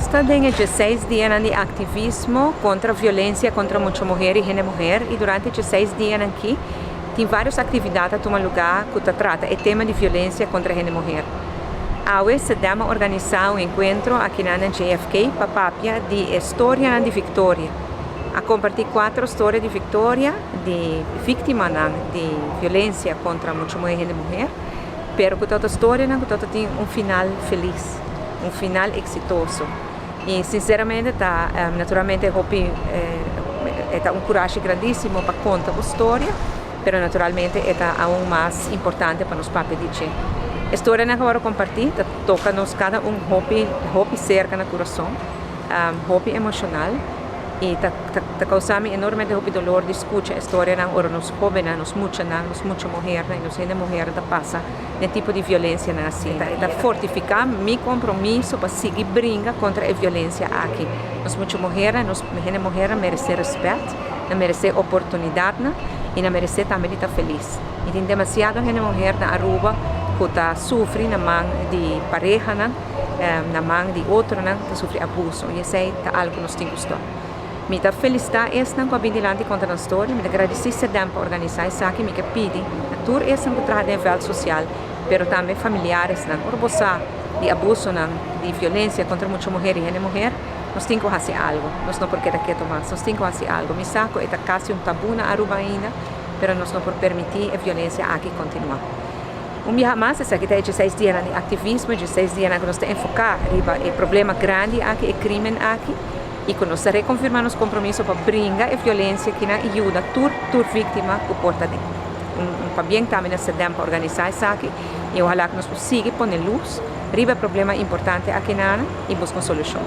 Nos ta den e 16 dianan di activismo contra violencia contra mucha muher y hende muher y durante e 16 dianan aki tin varios actividad ta tuma lugar cu ta trata e tema di violencia contra hende muher. Awe CEDEHM a organisa un encuentro aki na JFK pa papia di storia di victoria. A comparti cuatro storia di victoria di victimanan di violencia contra mucha muher y hende muher, pero cu tur storianan cu tin un final feliz, un final exitoso. Y sinceramente ta naturalmente hopi ta un corashi grandisimo pa conta e storia, pero naturalmente ta aun mas importante pa nos papia di dje. E storianan cu a comparti ta toca nos cada un hopi hopi cerca na curason, hopi emocional y ta causa mi enormemente hopi dolor di scucha storianan ora nos hobennan, nos muchanan, nos mucha muher y nos hende muher ta pasa den tipo di violencianan asina. Ta fortifica mi compromiso pa sigui bringa contra e violencia aki. Nos mucha muher, nos hende muher merece respet, merece oportunidad y merece tambe ta feliz. Y tin demasiado hende muher na Aruba cu ta sufri na man di pareha, na man di otronan, ta sufri abuso. Y esey ta algo cu nos tin cu stop. Mi ta felicita esnan cu a bin dilanti conta nan storia, mi ta gradici CEDEHM pa organisa esaki, mi ta pidi na tur esnan cu ta traha den veld social, pero tambe familiaresnan, ora bo sa di abusonan, di violencia contra mucha muher y hende muher, nos tin cu haci algo. Nos no por keda keto mas, nos tin cu haci algo. Mi sa cu ta casi un tabu na Aruba ainda, pero nos no por permiti e violencia aki continua. Un biaha mas, esaki ta 16 dia di activismo, 16 dia cu nos ta enfoca riba e problema grandi aki, e crimen aki, y cu nos ta reconfirma nos compromiso pa bringa e violencia aki y yuda tur victima cu por ta den. Un pabien tambe na CEDEHM pa organisa esaki y ohala cu nos sigui pone luz riba e problema importante aki y busca un solucion.